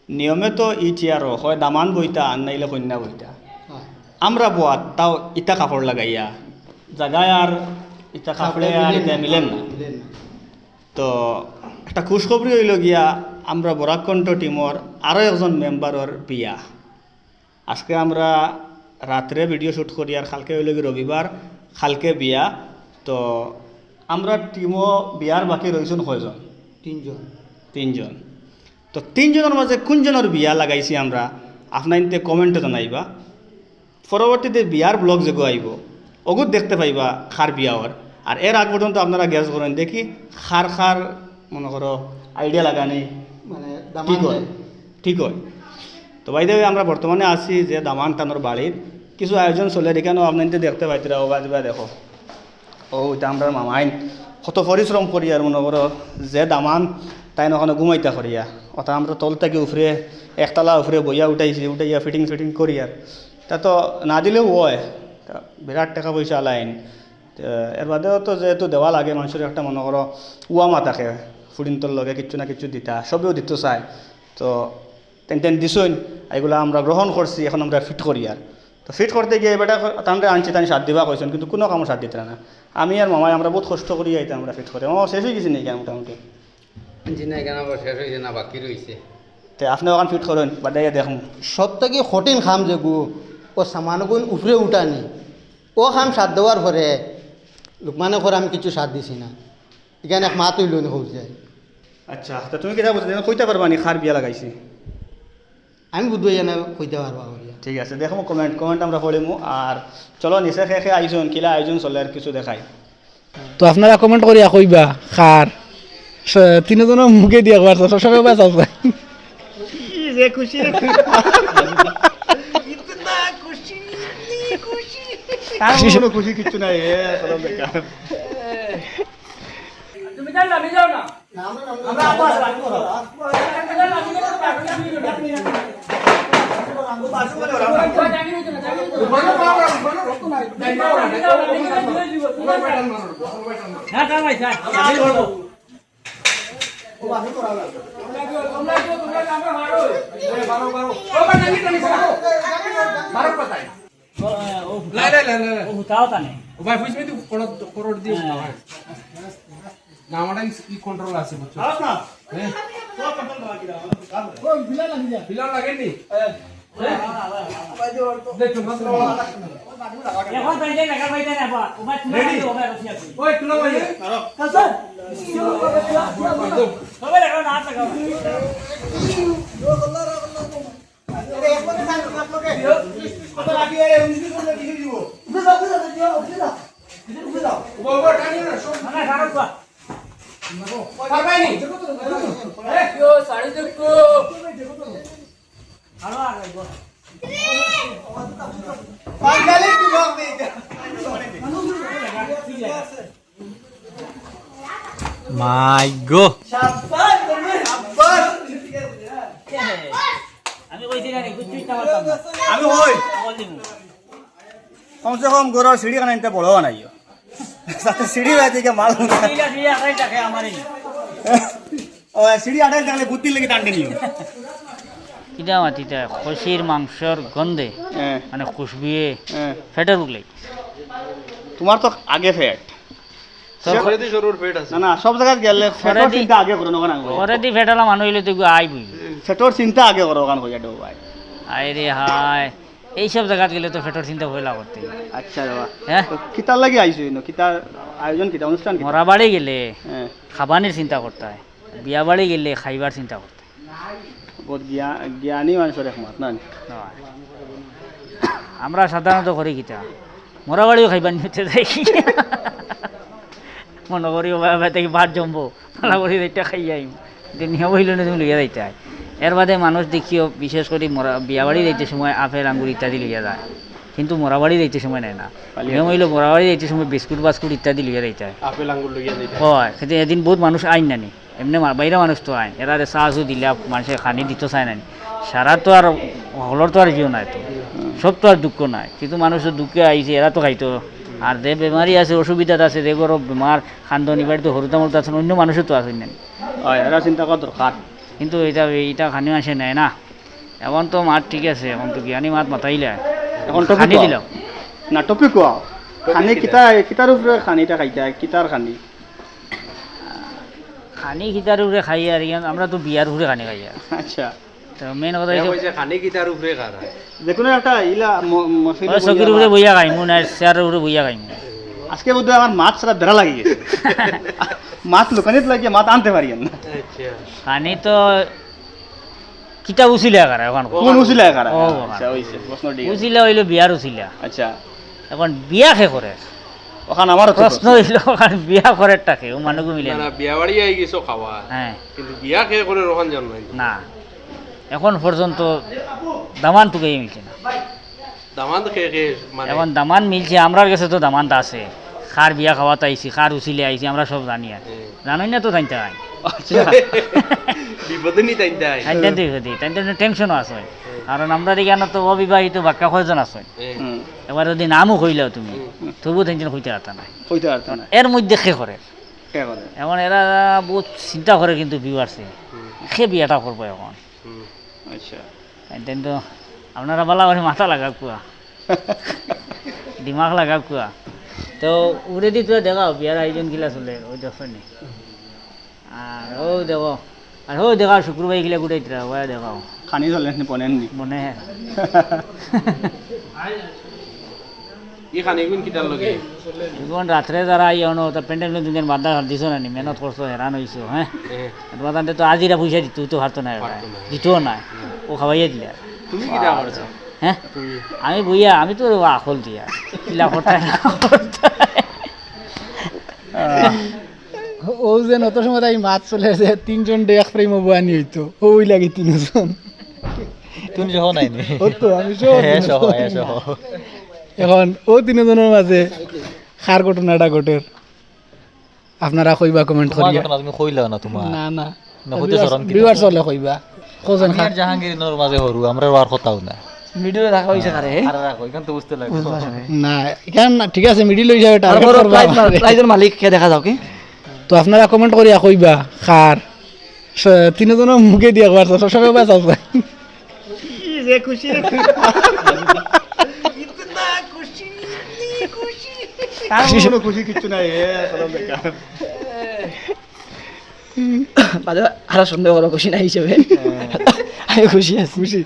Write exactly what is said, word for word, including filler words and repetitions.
নিয়মে তো ই চেয়ারও হয় দামান বইতা, আর নাইলে কইন্যা বইতা। অয়। আমরা বওয়াত তাও ইতা কাপড় লাগাইয়া, জাগায় আর ইতা কাপড়ে আর ইতা মিলের না। মিলের না। তো একটা খুশখবরি অইলো গিয়া, আমরা বরাক কণ্ঠ টিমর আরো একজন মেম্বারর বিয়া। আজকে আমরা রাত্রে ভিডিও শুট করিয়ার, কালকে অইলো গি রবিবার, কালকে বিয়া। তো আমরা টিমও বিয়ার বাকি রইছইন কয়জন? তিনজন। তিনজন। তো তিনজনর মাঝে কুনজনর বিয়া লাগাইছি আমরা, আপনাইন্তে কমেন্টো জানাইবা। পরবর্তীতে বিয়ার ব্লগ যেগু আইবো, অগুত দেখতে পাইবা কার বিয়া অর। আর এর আগ পর্যন্ত আপনারা গেস করইন দেখি কার কার, মনো করো, আইডিয়া লাগানি মানে ঠিক অয়। ঠিক অয়। তো by the way, আমরা বর্তমানে আছি যে দামান তানর বাড়িত, কিছু আয়োজন চলের, ইখানও আপনাইন্তে দেখতে পাইতরা, অউ বাদ বা দেখো। অউ, ইতা আমরার মামাইন কত পরিশ্রম করিয়ার, মনো করো, যে দামান তাইন অখানো ঘুমাইতা করিয়া, অতা আমরা তল থাকি উপরে, একতলা উপরে বইয়া উঠাইছি, উঠাইয়া ফিটিং ফিটিং করিয়ার। তা তো না দিলেও অয়, তা বিরাট টেকা পয়সা আলাইন। তে এর বাদেও তো যেহেতু দেওয়া লাগে, মানষর একটা, মনো করো, উয়ামা থাকে, ফুড়িন্তর লগে কিচ্ছু না কিচ্ছু দিতা, সবেউ দিতো চায়। তো তেন তেন দিছইন, ইগুলা আমরা গ্রহণ করছি, এখন আমরা ফিট করিয়ার। তো ফিট করতে গিয়া ই বেটা ক-, তানরে আনছি, তাইন সাথ দিবা কইছইন, কিন্তু কুনু কামো সাথ দিতরা না। আমি আর মামায় আমরা বউত কষ্ট করিয়া ইতা আমরা ফিট করি। মামা, শেষ অইগেছে নি কাম মোটামুটি? জি না, ইখান আবার শেষ অইছে না, বাকি রইছে। তে আপনে অখান ফিট করইন, বাদে আইয়া দেখমু। সব থাকি কঠিন কাম যেগু, অউ সামানগুন উপরে উঠানি। অউ কাম সাথ দেওয়ার পরে লুকমানে কর আমি কিচ্ছু সাথ দিছি না। ইখান এক মাত অইলো নি কইছে। আচ্ছা, তে তুমি কিতা বুঝো, কইতা পারবা নি কার বিয়া লাগাইছি? আমি বুঝবো ইয়া না কইতা পারবা করিয়া। ঠিক আছে, দেখমু কমেন্ট, কমেন্ট আমরা পড়িমু। আর চলো নিচে কে কে আইছইন, কিলা আয়োজন চলের কিছু দেখাই। তো আপনারা কমেন্ট করিয়া কইবা কার। স-, তিনজনর মুখে দিয়া কইবার, সব সময় বাস আছে। কি যে খুশি রে। ইতনা খুশি, ইতনি খুশি। তার কোনো খুশি কিচ্ছু নাই, এ, সব বেকার। তুমি যাও না, আমি যাও না। লাই, লাই, লাই, লাই, লাই। ও ভাই, ফুসমি তো করো, করো দিয়ে হ্যাঁ। না, আমার এই ই কন্ট্রোল আছে, বুঝছো? খারাপ না। হ্যাঁ। তোর কন্ট্রোল বাকি না। ও, বিলাল লাগে যা। বিলাল লাগেনি? হ্যাঁ। হ্যাঁ। দেখো, মাত্র। এখন তাই যাই, দেখা পাইতে না, বা। ও ভাই, তুলা রেডি? ভাই, ও ভাই, রসি আছে। ওই, তুলা ভাই। কাসা। সবাই লাগাও, না, হাত লাগাও। মাই গো। আমি কইছি না রে, কিচ্ছু ইচ্ছা করতাম না। আমি কই? বল দিমু। কমসে কম ঘরর সিঁড়ি খান ইনতে বড় বানাইও। যাতে সিঁড়ি বানাইতে গিয়া মাল উঠে। সিঁড়ি, সিঁড়ি আটাই থাকে আমারই। ও, সিঁড়ি আটাই থাকলে বুদ্ধির লাগি টানতে নিও। কিতা মাতিতা, খসির মাংসর গন্ধে, হ্যাঁ। মানে খুশবুয়ে, হ্যাঁ। পেটর ভুক লাগি। তোমার তো আগে পেট। তোর সে- already শুরুর পেট আছে। না, না, সব জাগাত গেলে পেটর already চিন্তা আগে করো, নখন আগে করো। Already পেটআলা মানুষ অইলে তো এগু আই বই। পেটর চিন্তা আগে করো, কান কইয়া দেও ভাই। আয় রে হায়, এইসব জাগাত গেলে তো পেটর চিন্তা পয়লা করতে। আচ্ছা রে বাবা। হ্যাঁ? তো কিতার লাগি আইছো ইনো? কিতার আয়োজন কিতা? অনুষ্ঠান কিতা? মরাবাড়ি গেলে হ্যাঁ। খাবানির চিন্তা করতে হয়, বিয়া বাড়ি গেলে খাইবার চিন্তা করতে হয়। বহুত জ্ঞা-, জ্ঞানী মানুষর এক মাত, না নি? হয়। আমরা সাধারণত করি কিতা? মরাবাড়িও খাইবার নিতে যাই। মনো করি, ও ভাই, ভাই, থাকি ভাত জমবো, ভালা করি রেটটা খাই আইম। যে নিয়ম অইলো না, তুমি লইয়া যাইতে হয়। এর বাদে মানুষ দেখিও, বিশেষ করি মরা-, বিয়া বাড়ি যাইতে সময় আপেল, আঙ্গুর ইত্যাদি লইয়া যায়, কিন্তু মরাবাড়ি যাইতে সময় নেয় না। খালি নিয়ম আপেল। অইলো মরাবাড়ি যাইতে সময় বিস্কুট, বাস্কুট ইত্যাদি লইয়া যাইতে হয়। আপেল, আঙ্গুর লইয়া যাইতে হয়। হয়, কিন্তু এদিন বহুত মানুষ আইন না নি। এমনে মা-, বাইরা মানুষ তো আইন, এরারে চা চু দিলা, মানষে খানি দিতো চায় না নি। সারা তো আর, হকলর তো আর জিও নাই তো। হুম। সব তো আর দুঃখ নাই। কিন্তু মানুষ তো দুঃখে আইছে, এরা তো খাইতো। আর যে বেমারি আছে, অসুবিধাত আছে, যে ঘরো বেমার, খান্দনি বাড়িত হুরুতা মুরুতা আছে, অইন্য মানুষও তো আছে না নি। হয়, এরা চিন্তা করা দরকার। কিন্তু ইটা, ইটা খানি মানষে নেয় না। এখন তো মাত ঠিক আছে, এখন তো জ্ঞানী মাত মাতাইলা। এখন topic খানি কও। দিলাম। না, topic কও। Topic খানি কিতা? কিতা, কিতার উপরে খানিটা খাইতা, কিতার খানি? খানি কিতার উপরে খাই আর ইয়ান, আমরা তো বিয়ার উপরে খানি খাই আর। আচ্ছা। তো main কথা এ হইছে কইছে খানি কিতার উপরে খারা। যে কোনো একটা ইলা ম-, মহফিলে ওই বইয়া চকির উপরে বা- বইয়া খাইমু, না চেয়ারের উপরে বইয়া খাইমু। আজকে বোধহয় আমার মাত সারা বেড়া লাগি গেছে। মাত লুকানিত লাগিয়া মাত আনতে পারি না। আচ্ছা। খানি তো কিতা উছিলা খারা ওখান? কোন উছিলা খারা? ও, আচ্ছা, ওখান। ওই সে, প্রশ্ন ঠিক আছে। উছিলা হইলো বিয়ার উছিলা। আচ্ছা। এখন বিয়া কে করে? ওখান আমারও তো প্রশ্ন প্রশ্ন। হইলো, ওখান বিয়া করেরটা কে? ও মানুষ মিলে না, না। না, বিয়া বাড়ি আই গেছো খাওয়া। হ্যাঁ। কিন্তু বিয়া কে করে ওখান জানো না। না। এখন পর্যন্ত দামান তুকাই মিলছে না। দামান তো কে কে মানে? এখন দামান মিলছে, আমরার গেছে তো দামান আছে। কার বিয়া খাওয়াত আইছি, কার উছিলে আইছি, আমরা সব জানি আর। হুম। জানোই না তো তাইনতা আইন। আচ্ছা। বিপদে নি তাইনতা আইন। তাইনতা তো বিপদে, তাইনতা তো tension-ও আছে। হুম। কারণ আমরার ইখানো তো অবিবাহিত বাক্কা কয়জন আছে। হুম। হুম। এবার যদি নামও কইলাও তুমি, হুম। তবু তাইনতা কইতে পারতা না। কইতে পারতা না। এর মধ্যে কে করে? কে করে? এখন এরা বহুত চিন্তা করে কিন্তু viewers-এ। হুম। কে বিয়াটা করবো এখন? হুম। আচ্ছা। তাইন তো আপনারা ভালা করি মাথা লাগাউক্কা। দিমাগ লাগাউক্কা। তো উরেদি তো দেখাও, বিয়ার আয়োজন কিলা চলে, ওই দেখো নি। আর ও দেখো, আর ও দেখাও, শুক্রবার কিলা গুটাইতরা, ওয়া দেখাও। খানি চলে নি, বনেন নি? বনে। ই খানিগুন কিতার লগে? এখন রাত্রে যারা আইয়া অনো, তা প্যান্ডেল নতুন দিন বান্ধা দিছো না নি, মেহনত করছো, হেরান হইছো, হ্যাঁ? এ। তোমার তান্তে তো আজিরা পয়সা দিত, তো পারতো না, পারতো না। দিতও না। না। ও খাওয়াইয়া দিলে। তুমি কিতা করছো? হ্যাঁ? তুমি? আমি বইয়া, আমি তো আখল দিয়া। কিলা করতে না করতে। আহ। ও যে নত সময় তাই মাত চলে যে তিনজন ডে এক frame-ও বয়ানি হইতো, ওই লাগি তিনজন। তুমি সহ নাইনি? ও তো, আমি সহ হে তিনজন। সহ, হে সহ। এখন ও তিনজনের মাঝে কার ঘটনাটা ঘটের? আপনারা কইবা comment তোমার করিয়া। ঘটনা তুমি কইলাও না তোমার। না, না। না, কইতে শরম কিতা? Viewers হলে কইবা। কজন আমি খা- আর জাহাঙ্গীর ইনোর মাঝে হরু, আমরা আর কথাও না। Middle-এ রাখা হইছে কারে? আরে রাখো, এখান তো বুঝতে লাগে। বুঝতে পারছি না। না, এখান না, ঠিক আছে, middle হিসাবে আর target বড় করবা prize মা-, আমারে। Prize-এর মালিক কে দেখা যাও কি? তো আপনারা comment করিয়া কইবা, কার? স-, তিনজনের মুখে দিয়া কবার, সব সময় বাস আছে। কি যে খুশি রে। ইতনা খুশি, ইতনি খুশি। তার কোনো খুশি কিচ্ছু নাই, এ, সব বেকার। বাদে আরো সন্দেহ করো খুশি নাই হিসেবে। হ্যাঁ। আমি খুশি আছি। খুশি।